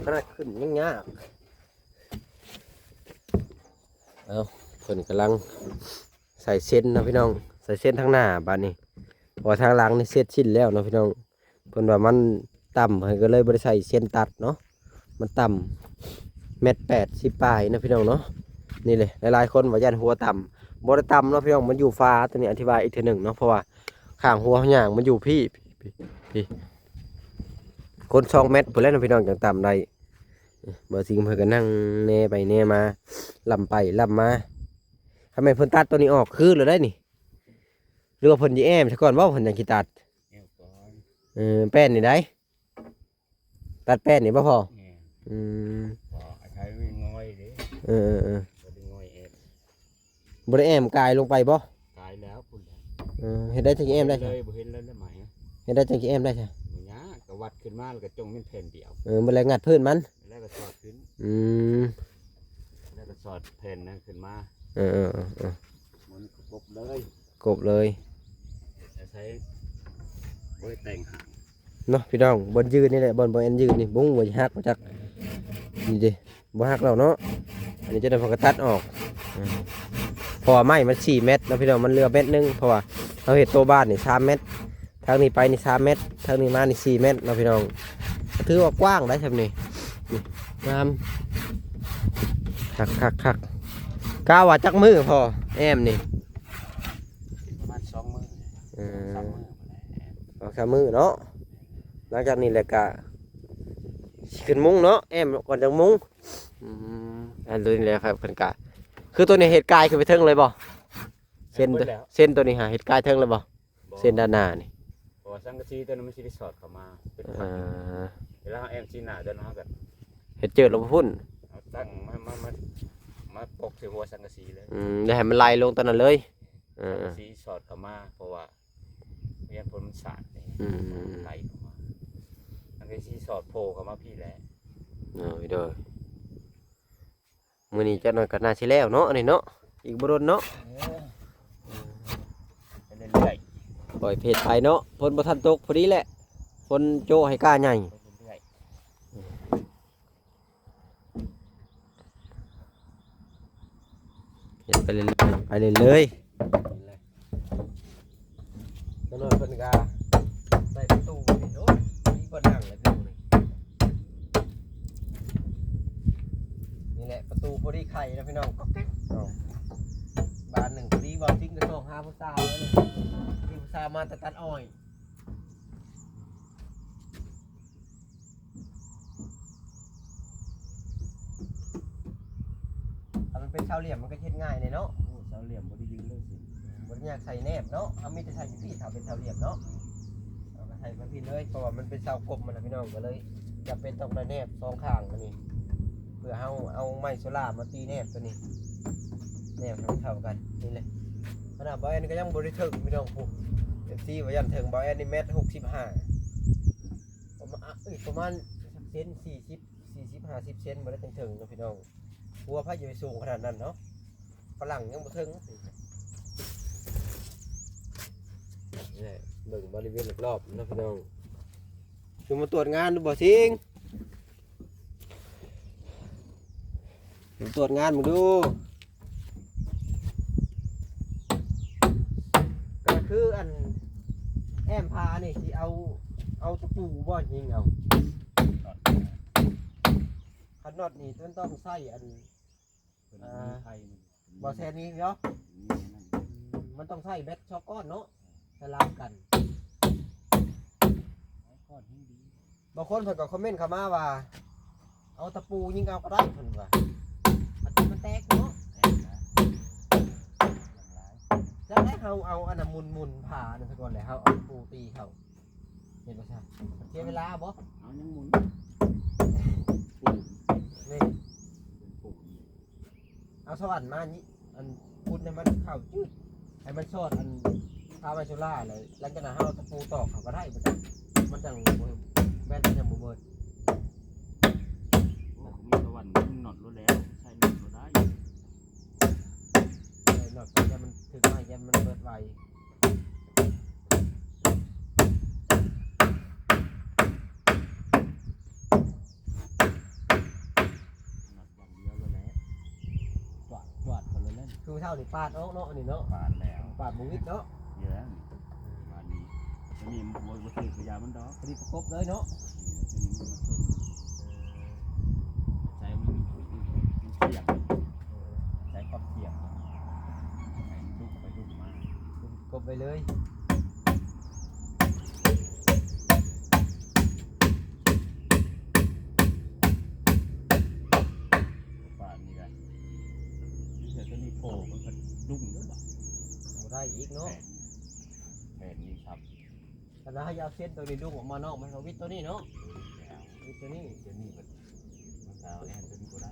ຂະໜາດຂຶ້ນຍັງຍາກ. ເອົາ ເພິ່ນກຳລັງໃສ່ເຊັນເນາະພີ່ນ້ອງ ໃສ່ເຊັນທາງໜ້າບາດນີ້ ເພາະວ່າທາງຫຼັງນີ້ເສັດສິ້ນແລ້ວເນາະພີ່ນ້ອງ. ເພິ່ນວ່າມັນຕ່ຳ ເພິ່ນກໍເລີຍບໍ່ໄດ້ໃສ່ເຊັນຕັດເນາະ ມັນຕ່ຳ ແມັດແປດສິບປາຍເນາະພີ່ນ້ອງເນາະ. ນີ້ແຫຼະ ຫຼາຍໆຄົນວ່າຢ້ານຫົວຕ່ຳ ບໍ່ໄດ້ຕ່ຳເນາະພີ່ນ້ອງ ມັນຢູ່ຝາຕົວນີ້ ອະທິບາຍອີກເທື່ອໜຶ່ງເນາະ ເພາະວ່າຂ້າງຫົວເຮົາຍ່າງມັນຢູ່ພີ້ ພີ້ ພີ້ ຄົນສອງແມັດພຸ້ນແຫຼະເນາະພີ່ນ້ອງ ຈັ່ງຕ່ຳໄດ້. ບ່າວຊິງເພິ່ນກໍນັ່ງແນໄປແນມາ ລຳໄປລຳມາ. ຄັນແມ່ນເພິ່ນຕັດຕົວນີ້ອອກຄືແລ້ວໄດ໋ນີ້ ຫຼືວ່າເພິ່ນຊິແອ້ມຊະກ່ອນບໍ່ ເພິ່ນຈັ່ງຊິຕັດ? ແອ້ມກ່ອນ ເອີ ແປ້ນນີ້ໃດ໋ ຕັດແປ້ນນີ້ບໍ່ພໍ? ແມ່ນ ອືມ ພໍອາໄສມັນງ່ອຍເດ້ ເອີໆໆ ບໍ່ໄດ້ງ່ອຍແອ້ມ ບໍ່ໄດ້ແອ້ມກາຍລົງໄປບໍ່? ກາຍແລ້ວພຸ້ນແຫຼະ ເອີ ເຮັດໄດ້ຈັ່ງຊິແອ້ມໄດ້ຊະ ເລີຍບໍ່ເຫັນແລ້ວໄໝ ເຮັດໄດ້ຈັ່ງຊິແອ້ມໄດ້ຊະ? ບໍ່ຍາກ ກໍວັດຂຶ້ນມາແລ້ວກໍຈົ່ງແມ່ນແຜ່ນດຽວ ເອີ ບໍ່ແລ້ວງັດພື້ນມັນ ແລ້ວກໍສອດຂຶ້ນ ອືມ ແລ້ວກໍສອດແຜ່ນນັ້ນຂຶ້ນມາ ເອີໆໆໆ ມັນກໍກົບເລີຍ ກົບເລີຍ ອາໄສບໍ່ໄດ້ແຕ່ງຫາງເນາະພີ່ນ້ອງ. ບ່ອນຢືນນີ້ແຫຼະ ບ່ອນບ່າວແອນຢືນນີ້ ບໍ່ຮູ້ວ່າຊິຫັກບໍ່ຈັກ ນີ້ເດ້ ບໍ່ຫັກແລ້ວເນາະ. ອັນນີ້ຈະໄດ້ ເພິ່ນກໍຕັດອອກ ເພາະວ່າໄມ້ມັນສີ່ແມັດເນາະພີ່ນ້ອງ ມັນເຫຼືອແມັດໜຶ່ງ ເພາະວ່າເຮົາເຮັດໂຕບ້ານນີ້ສາມແມັດ ທາງນີ້ໄປນີ້ສາມແມັດ ທາງນີ້ມານີ້ສີ່ແມັດເນາະພີ່ນ້ອງ ຖືວ່າກວ້າງໄດ໋ຊ່ຳນີ້ ນີ້ ງາມ ຄັກໆໆ. ກະວ່າຈັກມື້ພໍແອ້ມນີ້? ປະມານສອງມື້ ເອີ ສອງມື້ພຸ້ນແຫຼະ ສອງສາມມື້ເນາະ. ຫຼັງຈາກນີ້ແຫຼະກະຊິຂຶ້ນມຸງເນາະ ແອ້ມກ່ອນຈັ່ງມຸງ. ອືມ ອັນນີ້ແຫຼະຄັບ ເພິ່ນກະ ຄືໂຕນີ້ເຮັດກາຍຂຶ້ນໄປເທິງເລີຍບໍ່? ເສັ້ນ ເບິດແລ້ວ ເສັ້ນໂຕນີ້ຫາເຮັດກາຍເທິງເລີຍບໍ່? ບໍ່ ເສັ້ນດ້ານໜ້ານີ້ ເພາະວ່າສັງກະສີໂຕນັ້ນມັນຊິໄດ້ສອດເຂົ້າມາເປັນ ເອີ ເວລາເຮົາແອ້ມຊີ້ໜ້າໂຕນັ້ນ ເຮົາກໍເຮັດເຈີດລົງພຸ້ນ ເຮົາຕັ້ງມາ ມາ ມາ ມາປົກໃສ່ຫົວສັງກະສີເລີຍ. ອືມ ແລ້ວໃຫ້ມັນໄຫຼລົງໂຕນັ້ນເລີຍ ເອີ ສັງກະສີສອດເຂົ້າມາ ເພາະວ່າຢ້ານຝົນມັນສາດເດ້ ອືມ ໄຫຼເຂົ້າມາ ມັນກໍຊິສອດໂຜ່ເຂົ້າມາພີ້ແຫຼະ. ໂດຍ ໂດຍ ມື້ນີ້ຈັກໜ້ອຍກໍໜ້າຊິແລ້ວເນາະ ອັນນີ້ເນາະ ອີກບໍ່ດົນເນາະ ເອີ ໄປເລື້ອຍໆ ປ່ອຍເພດໄປເນາະ ຝົນບໍ່ທັນຕົກພໍດີແຫຼະ ຝົນໂຈະໃຫ້ກ້າໃຫຍ່ ໄປເລື້ອຍໆ. ເຮັດໄປເລື້ອຍໆ ໄປເລື້ອຍໆ ຈັກໜ້ອຍເພິ່ນກະໃສ່ປະຕູນີ້ ໂອ້ຍ ມີບ່ອນນັ່ງແລ້ວພີ່ນ້ອງນີ້ ນີ້ແຫຼະປະຕູພໍດີໄຂນະພີ່ນ້ອງ ກອກແກກ ເອົ້າ ບານໜຶ່ງ ພໍດີເວົ້າຈິງກະຊອກຫາຜູ້ສາວແລ້ວນີ້ ມີຜູ້ສາວມາແຕ່ຕັດອ້ອຍ. ຖ້າມັນເປັນເສົາຫຼ່ຽມມັນກໍເຮັດງ່າຍແດ່ເນາະ ໂອ້ ເສົາຫຼ່ຽມບໍ່ໄດ້ຢືນເລີຍ ບໍ່ໄດ້ຍາກໃສ່ແນບເນາະ ເຮົາມີແຕ່ໃສ່ຢູ່ພີ້ ຖ້າເປັນເສົາຫຼ່ຽມເນາະ ເຮົາກໍໃສ່ມາພີ້ເລີຍ ເພາະວ່າມັນເປັນເສົາກົມຫັ້ນນະພີ່ນ້ອງ ກໍເລີຍຈຳເປັນຕ້ອງໄດ້ແນບສອງຂ້າງອັນນີ້ ເພື່ອເຮົາເອົາໄມ້ໂຊລ່າມາຕີແນບຕົວນີ້ ແນບໃຫ້ມັນເທົ່າກັນ ນີ້ແຫຼະ ຂະໜາດບ່າວແອນກໍຍັງບໍ່ໄດ້ເຖິງພີ່ນ້ອງ ຜູ້ ເອັຟຊີ ວ່າຢ້ານເຖິງ ບ່າວແອນນີ້ແມັດຫົກສິບຫ້າ ປະມານ ເອີຍ ປະມານເຊັນ ສີ່ສິບ ສີ່ສິບ ຫ້າສິບເຊັນບໍ່ໄດ້ເຖິງໆເນາະພີ່ນ້ອງ ຫົວໃຜຈະໄປສູງຂະໜາດນັ້ນເນາະ ຝຣັ່ງຍັງບໍ່ເຖິງ ນີ້ແຫຼະ ເບິ່ງບໍລິເວນລອບໆເນາະພີ່ນ້ອງ ຄືມາຕວດງານດູບໍ່ຊິງ? ມາຕວດງານເບິ່ງດູ ກໍຄືອັນແອ້ມຜານີ້ຊິເອົາ ເອົາຕະປູບໍ່ຍິງເອົາ ຄັນນັອດນີ້ມັນຕ້ອງໃຊ້ອັນ ເພິ່ນ ອ່າ ມີໄພ ບໍ່ແຊນນີ້ເນາະ ມີອັນນັ້ນ ມັນຕ້ອງໃຊ້ແບັດສອງກ້ອນເນາະ ສະຫຼັບກັນ ຫຼາຍກ້ອນແຮງດີ ບາງຄົນເພິ່ນກໍຄອມເມັນເຂົ້າມາວ່າ ເອົາຕະປູຍິງເອົາກໍໄດ້ເພິ່ນວ່າ ມັນ ມັນແຕກເນາະ ແຕກນະ ຢ່າງຫຼາຍ ຈັ່ງໃດເຮົາເອົາອັນນະໝຸນໆຜານັ້ນຊະກ່ອນ ແລ້ວເຮົາເອົາຕະປູຕີເຂົ້າ ເຫັນບໍ່ຊະ ເສຍເວລາບໍ່? ເອົາຍັງໝຸນ ເ ປູນ ນີ້ ເປັນປູນນີ້ ເອົາສະຫວັນມານີ້ ອັນ ຂຸດໃຫ້ມັນເຂົ້າຈືດ ໃຫ້ມັນຊອດອັນ ຄາໄມ້ໂຊລາ ແລ້ວຫຼັງຈາກນັ້ນເຮົາເອົາຕະປູຕອກເຂົ້າກໍໄດ້ ມັນຈັ່ງ ມັນຈັ່ງບໍ່ ແບດມັນຈັ່ງບໍ່ເບີດ. ໂອ້ ມີສະຫວັນ ມັນນັອດໂລດແລ້ວ ໃສ່ນັອດໂລດໄດ້ ໃສ່ນັອດໄປ ຢ້ານມັນຖືກໄມ້ ຢ້ານມັນເບີດໄວ. ນັອດຢ່າງດຽວເລີຍແຫຼະ ຈວດ ຈວດເຂົ້າເລີຍແຫຼະ ຄືເຊົ້ານີ້ປາດອອກເນາະ ອັນນີ້ເນາະ ປາດແລ້ວ ປາດບໍ່ຫວິດເນາະ ເຍອະແລ້ວນີ້ ບາດນີ້ ຕົວນີ້ບໍ່ ບໍ່ຖືກກັບຢາມັນດອກ ຕົວນີ້ປະກົບເລີຍເນາະ ຕົວນີ້ມັນມາຊົນ ເອີ ໃຊ້ມັນ ມັນສ່ຽງ ເອີ ໃຊ້ຄວາມສ່ຽງ ໃຫ້ມັນດຸໄປດຸມາ ກົບໄປເລີຍ. ປານນີ້ໄດ໋ ເສືອຕົວນີ້ໂຜມັນກໍດຸ້ງເດີ້ບາດ ບໍ່ໄດ້ອີກເນາະ ແຜ່ນ ແຜ່ນນີ້ຊ້ຳ ຄັນວ່າເຮົາຢາກເອົາເສັ້ນຕົວນີ້ດຸ້ງອອກມານອກ ມັນກໍຫວິດຕົວນີ້ເນາະ ຫວິດຕົວນີ້ ຕົວນີ້ມັນ ມັນກໍເອົາແອນຕົວນີ້ບໍ່ໄດ້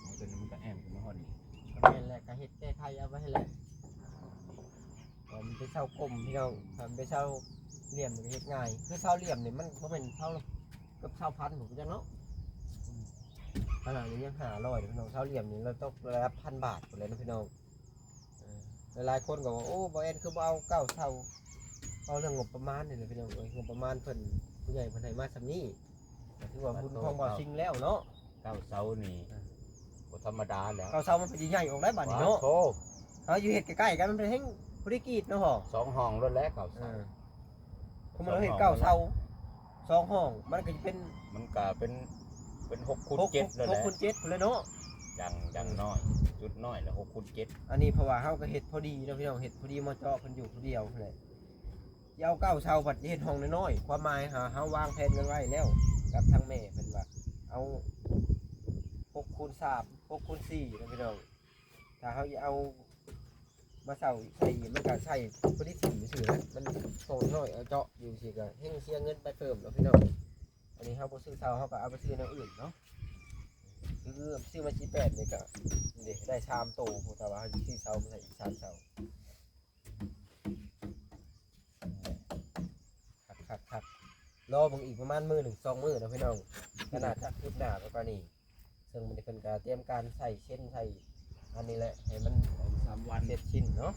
ເອົາຕົວນີ້ມັນກໍແອນຂຶ້ນມາຮອດນີ້ ກໍແມ່ນແຫຼະ ກໍເຮັດແກ້ໄຂເອົາໄວ້ຫັ້ນແຫຼະ. ເອີ ມັນເປັນເສົາກົມພີ່ນ້ອງ ຄັນເປັນເສົາຫຼ່ຽມນີ້ເຮັດງ່າຍ ຄືເສົາຫຼ່ຽມນີ້ມັນບໍ່ແມ່ນເສົາ ເກືອບຊາວພັນພຸ້ນຈັກເນາະ ຂະໜາດນີ້ຍັງຫ້າຮ້ອຍເດ້ພີ່ນ້ອງ ເສົາຫຼ່ຽມນີ້ລະຕົກລະດັບພັນບາດພຸ້ນແຫຼະເນາະພີ່ນ້ອງ. ເອີ ຫຼາຍໆຄົນກໍວ່າ ໂອ້ ບ່າວແອນຄືບໍ່ເອົາເກົ້າເສົາ ເວົ້າເລື່ອງງົບປະມານນີ້ແຫຼະພີ່ນ້ອງເອີຍ ງົບປະມານເພິ່ນ ຜູ້ໃຫຍ່ເພິ່ນໃຫ້ມາສ່ຳນີ້ ກໍຖືວ່າບຸນຂອງບ່າວຊິງແລ້ວເນາະ. ເກົ້າເສົານີ້ ອ່າ ບໍ່ທຳມະດາແລ້ວ ເກົ້າເສົາມັນເປັນຊິໃຫຍ່ອອກໄດ໋ບາດນີ້ເນາະ ໂອ້ ເຮົາຢູ່ເຮັດໃກ້ໆກັນ ມັນເປັນແຮ່ງພໍດີກີດເນາະ ສອງຫ້ອງໂລດແຫຼະເກົ້າເສົາ ເອີ ຄືມັນເຮົາເຮັດເກົ້າເສົາສອງຫ້ອງ ມັນກໍຈະເປັນ ມັນກໍເປັນ ເປັນຫົກຄູນເຈັດໂລດແຫຼະ ຫົກຄູນເຈັດພຸ້ນແຫຼະເນາະ ຢ່າງ ຢ່າງ ເອີ ນ້ອຍ ຈຸດນ້ອຍລະຫົກຄູນເຈັດ ອັນນີ້ເພາະວ່າເຮົາກໍເຮັດພໍດີເນາະພີ່ນ້ອງ ເຮັດພໍດີເໝາະເຈາະ ເພິ່ນຢູ່ຜູ້ດຽວຫັ້ນແຫຼະ ຊິເອົາເກົ້າເສົາ ບັດເຮັດຫ້ອງນ້ອຍໆ ຄວາມໝາຍຫາເຮົາວາງແຜນກັນໄວ້ແລ້ວກັບທາງແມ່ເພິ່ນວ່າ ເອົາຫົກຄູນສາມ ຫົກຄູນສີ່ເນາະພີ່ນ້ອງ ຖ້າເຮົາຈະເອົາມາເຊົາໃສ່ ມັນກໍໃສ່ພໍດີຖິ້ມຊື່ນະ ມັນຫ້ອງນ້ອຍເອົາເຈາະຢູ່ຊີ້ກໍແຮ່ງເສຍເງິນໄປເພີ່ມເນາະພີ່ນ້ອງ. ອັນນີ້ເຮົາບໍ່ຊື້ເສົາ ເຮົາກໍເອົາໄປຊື້ແນວອື່ນເນາະ ຄືຊື້ມາສີ່ແປດນີ້ກໍ ນີ້ເດ້ ໄດ້ສາມໂຕ ຖ້າວ່າເຮົາຊິຊື້ເສົາມາໃສ່ອີກສາມເສົາ. ຄັກໆໆ ລໍເບິ່ງອີກປະມານມື້ໜຶ່ງສອງມື້ເນາະພີ່ນ້ອງ ກໍໜ້າຈະຄືບໜ້າໄປກວ່ານີ້ ເຊິ່ງມື້ນີ້ເພິ່ນກໍຕຽມການໃສ່ເຊັ່ນໃສ່ອັນນີ້ແຫຼະ ໃຫ້ມັນສອງສາມວັນເສັດສິ້ນເນາະ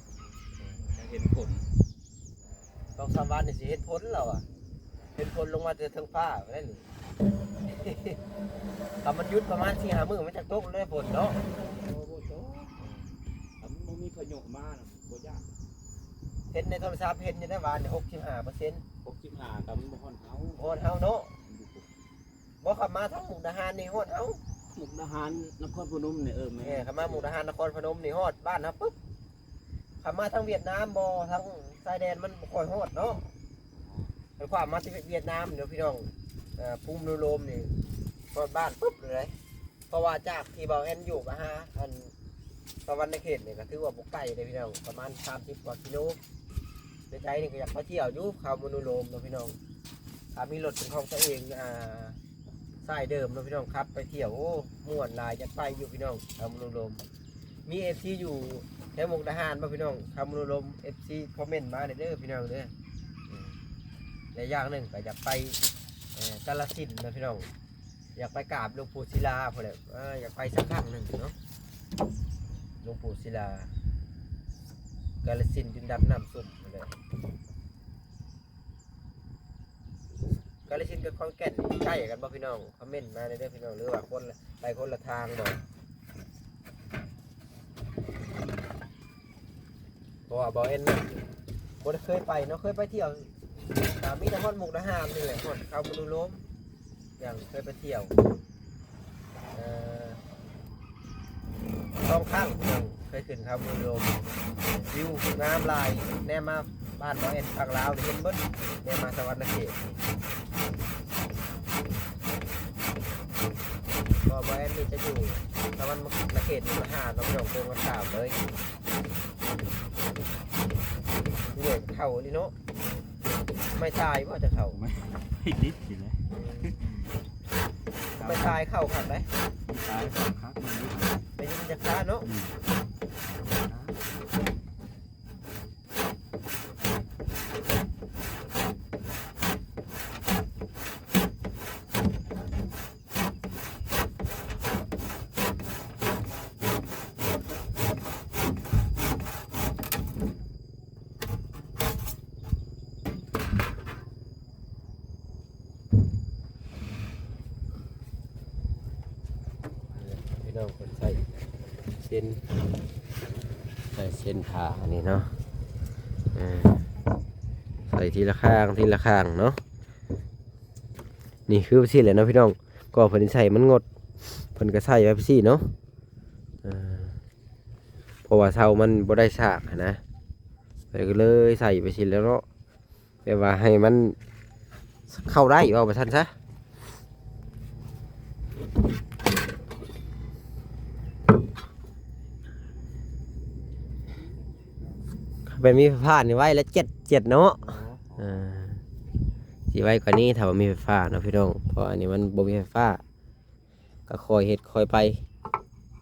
ຈະເຫັນຜົນ ສອງສາມວັນນີ້ຊິເຫັນຜົນແລ້ວອະ ເຫັນຝົນລົງມາແຕ່ເທິງຟ້າພຸ້ນແຫຼະນີ້ ຖ້າມັນຢຸດປະມານສີ່ຫ້າມື້ ມັນຈັກຕົກແລ້ວຝົນເນາະ ໂອ້ ບໍ່ຕົກ ຖ້າມັນບໍ່ມີພາຍຸມານະ ບໍ່ຢ້ານ ເຫັນໃນໂທລະສັບ ເຫັນຢູ່ໃນວານນີ້ ຫົກສິບຫ້າເປີເຊັນ ຫົກສິບຫ້າ ກໍມັນບໍ່ຮອດເຮົາ ບໍ່ຮອດເຮົາເນາະ ບໍ່ ຂັບມາທາງມຸກດາຫານນີ້ຮອດເຮົາ ມຸກດາຫານ ນະຄອນພະນົມນີ້ ເອີ ແມ່ນ ແມ່ນ ຂັບມາມຸກດາຫານ ນະຄອນພະນົມນີ້ຮອດບ້ານເຮົາປຶບ ຂັບມາທາງຫວຽດນາມບໍ່ ທາງຊາຍແດນມັນບໍ່ຄ່ອຍຮອດເນາະ ຄັນຂວາມມາທີ່ຫວຽດນາມເດີພີ່ນ້ອງ ເອີ ພູມໂນໂລມນີ້ຮອດບ້ານປຶບເລີຍ ເພາະວ່າຈາກທີ່ບ່າວແອນຢູ່ມາຫາອັນສະຫວັນນະເຂດນີ້ກໍຖືວ່າບໍ່ໄກເດ້ພີ່ນ້ອງ ປະມານສາມສິບກວ່າກິໂລ ໃນໃຈນີ້ກໍຢາກໄປທ່ຽວຢູ່ເຂົາມະນູໂລມເນາະພີ່ນ້ອງ ຖ້າມີລົດເປັນຂອງຕົວເອງ ອ່າ ສາຍເດີມເນາະພີ່ນ້ອງ ຂັບໄປທ່ຽວ ໂອ້ ມ່ວນຫຼາຍ ຢາກໄປຢູ່ພີ່ນ້ອງ ເຂົາມະນູໂລມ ມີເອັຟຊີຢູ່ແຖວມຸກດາຫານບໍ່ພີ່ນ້ອງ ເຂົາມະນູໂລມ ເອັຟຊີຄອມເມັນມາແດ່ເດີພີ່ນ້ອງເດີ ແລະຢ່າງໜຶ່ງກໍຢາກໄປ ເອີ ກາລະສິນເນາະພີ່ນ້ອງ ຢາກໄປກາບຫຼວງປູ່ສິລາພຸ້ນແຫຼະ ເອີ ຢາກໄປສັກຄັ້ງໜຶ່ງເນາະ ຫຼວງປູ່ສິລາ ກາລະສິນດິນດຳນ້ຳຊຸ່ມພຸ້ນແຫຼະ ກາລະສິນກັບຂອນແກ່ນໃກ້ກັນບໍ່ພີ່ນ້ອງ ຄອມເມັນມາແດ່ເດີພີ່ນ້ອງ ຫຼືວ່າຄົນລະ ໄປຄົນລະທາງບໍ່ ເພາະວ່າບ່າວແອນນັ້ນບໍ່ໄດ້ເຄີຍໄປເນາະ ເຄີຍໄປທ່ຽວ ກໍມີແຕ່ຮອດມຸກດາຫານນີ້ແຫຼະ ຮອດເຂົາມະນູໂລມ ຍັງເຄີຍໄປທ່ຽວ ເອີ ສອງຄັ້ງ ຍັງເຄີຍຂຶ້ນເຂົາມະນູໂລມ ວິວງາມຫຼາຍ ແນມມາບ້ານບ່າວແອນຝັ່ງລາວນີ້ເຫັນເບິດ ແນມມາສະຫວັນນະເຂດ ເພາະບ່າວແອນນີ້ຈະຢູ່ສະຫວັນນະເຂດ ມະຫາ ເນາະພີ່ນ້ອງ ໂຄ້ງກັນຂ້າມເລີຍ. ເຫື່ອຍເຖົ້າອີ່ຫຼີເນາະ ໄມ້ຕາຍບໍ່ຈະເຖົ້າ ໄມ້ ໄມ້ດິບນີ້ແຫຼະ ອືມ ໄປຕາຍເຂົ້າຄັກໄດ໋ ຕາຍເຂົ້າຄັກ ມັນ ເປັນຫຍັງມັນຈະຄາເນາະ ອືມ. ພີ່ນ້ອງ ເພິ່ນໃສ່ເສັ້ນ ໃສ່ເສັ້ນຜ້າອັນນີ້ເນາະ ເອີ ໃສ່ທີລະຂ້າງ ທີລະຂ້າງເນາະ. ນີ້ຄືຊີ້ແຫຼະເນາະພີ່ນ້ອງ ກໍເພິ່ນໃສ່ມັນງົດ ເພິ່ນກໍໃສ່ໄວ້ຊີ້ເນາະ ເອີ ເພາະວ່າເສົາມັນບໍ່ໄດ້ສາກຫັ້ນນະ ເພິ່ນກໍເລີຍໃສ່ໄປຊີ້ແຫຼະເນາະ ແບບວ່າໃຫ້ມັນເຂົ້າໄດ້ ເວົ້າວ່າຊັ້ນຊະ. ຄັນແມ່ນມີໄຟຟ້ານີ້ໄວລະເຈັດເຈັດເນາະ ເອີ ຊິໄວກວ່ານີ້ຖ້າວ່າມີໄຟຟ້າເນາະພີ່ນ້ອງ ເພາະອັນນີ້ມັນບໍ່ມີໄຟຟ້າ ກໍຄ່ອຍເຮັດຄ່ອຍໄປ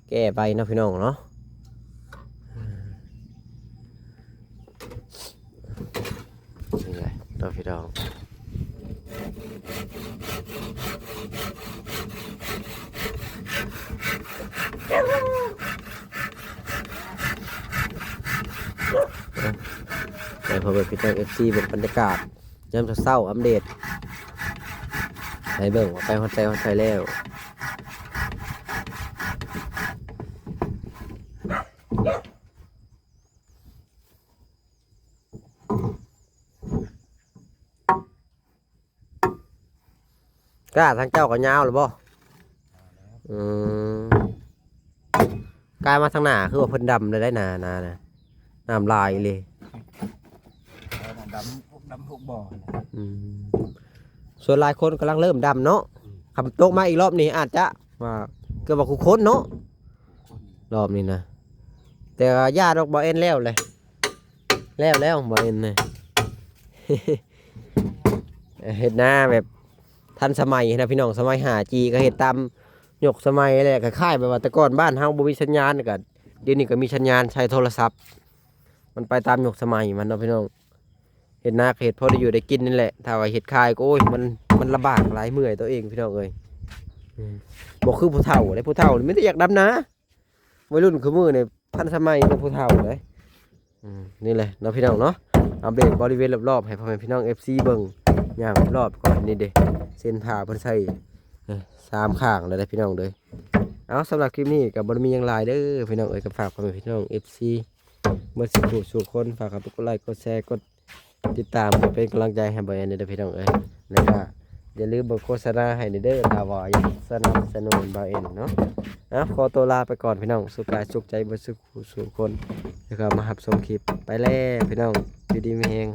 ແກ້ໄປເນາະພີ່ນ້ອງເນາະ ເອີ ນີ້ແຫຼະເນາະພີ່ນ້ອງ ໃຫ້ພໍ່ແມ່ພີ່ນ້ອງ ເອັຟຊີ ເບິ່ງບັນຍາກາດ ຍາມເຊົ້າໆ ອັບເດດໃຫ້ເບິ່ງວ່າໃກ້ຮອດໃສຮອດໃສແລ້ວ. ກ້າທາງເຈົ້າກໍຍາວແລ້ວບໍ່? ອືມ ກາຍມາທາງໜ້າຄືວ່າເພິ່ນດຳແລ້ວໄດ໋ ນາ ນາ ນາ ນ້ຳຫຼາຍອີ່ຫຼີ ເອີ ດຳ ດຳທຸກບໍ່ນະ ອືມ ສ່ວນຫຼາຍຄົນກຳລັງເລີ່ມດຳເນາະ ອືມ ຄັນຕົກມາອີກລອບນີ້ອາດຈະວ່າເກືອບວ່າຄູ່ຄົນເນາະ ຄູ່ຄົນ ລອບນີ້ນະ ແຕ່ວ່າຢ່າດອກ ບໍ່ແມ່ນແລ້ວແຫຼະ ແລ້ວແລ້ວ ບໍ່ແມ່ນນະ ເຮັດນາແບບທັນສະໄໝນະພີ່ນ້ອງ ສະໄໝຫ້າຈີ ກໍເຮັດຕາມຍຸກສະໄໝແຫຼະ ຄ້າຍໆ ແບບວ່າແຕ່ກ່ອນບ້ານເຮົາບໍ່ມີສັນຍານ ກໍດຽວນີ້ກໍມີສັນຍານໃຊ້ໂທລະສັບ ມັນໄປຕາມຍຸກສະໄໝມັນເນາະພີ່ນ້ອງ ເຮັດນາກໍເຮັດພໍໄດ້ຢູ່ໄດ້ກິນນີ້ແຫຼະ ຖ້າວ່າເຮັດຂາຍກໍ ໂອ້ຍ ມັນ ມັນລຳບາກຫຼາຍ ເມື່ອຍຕົວເອງພີ່ນ້ອງເອີຍ ອືມ ບໍ່ຄືຜູ້ເຖົ້າເດ້ ຜູ້ເຖົ້ານີ້ມີແຕ່ຢາກດຳນາ ໄວລຸ້ນຄືມື້ນີ້ທັນສະໄໝກວ່າຜູ້ເຖົ້າເດ້ ອືມ ນີ້ແຫຼະເນາະພີ່ນ້ອງເນາະ ອັບເດດບໍລິເວນລອບໆ ໃຫ້ພໍ່ແມ່ພີ່ນ້ອງ ເອັຟຊີ ເບິ່ງ ຍ່າງລອບໆ ກ່ອນ ນີ້ເດ້ ເສັ້ນຜ້າເພິ່ນໃສ່ ເອີ ສາມຂ້າງແລ້ວເດ້ພີ່ນ້ອງເດີ. ເອົາ ສຳລັບຄລິບນີ້ກໍບໍ່ໄດ້ມີຫຍັງຫຼາຍເດີພີ່ນ້ອງເອີຍ ກໍຝາກພໍ່ແມ່ພີ່ນ້ອງ ເອັຟຊີ ເບິດສູ່ຜູ້ສູ່ຄົນ ຝາກເຂົາໄປກົດໄລກົດແຊ ກົດຕິດຕາມ ເພື່ອເປັນກຳລັງໃຈໃຫ້ບ່າວແອນເດີພີ່ນ້ອງເອີຍ ແລ້ວກໍຢ່າລືມເບິ່ງໂຄສະນາໃຫ້ແດ່ເດີ ຖ້າວ່າຢາກສະໜັບສະໜູນບ່າວແອນເນາະ. ເອົາ ຂໍຕົວລາໄປກ່ອນພີ່ນ້ອງ ສຸກກາຍສຸກໃຈເບິດສູ່ຜູ້ສູ່ຄົນ ແລ້ວກໍມາຮັບຊົມຄລິບ ໄປແລ້ວພີ່ນ້ອງ ຢູ່ດີມີແຮງ.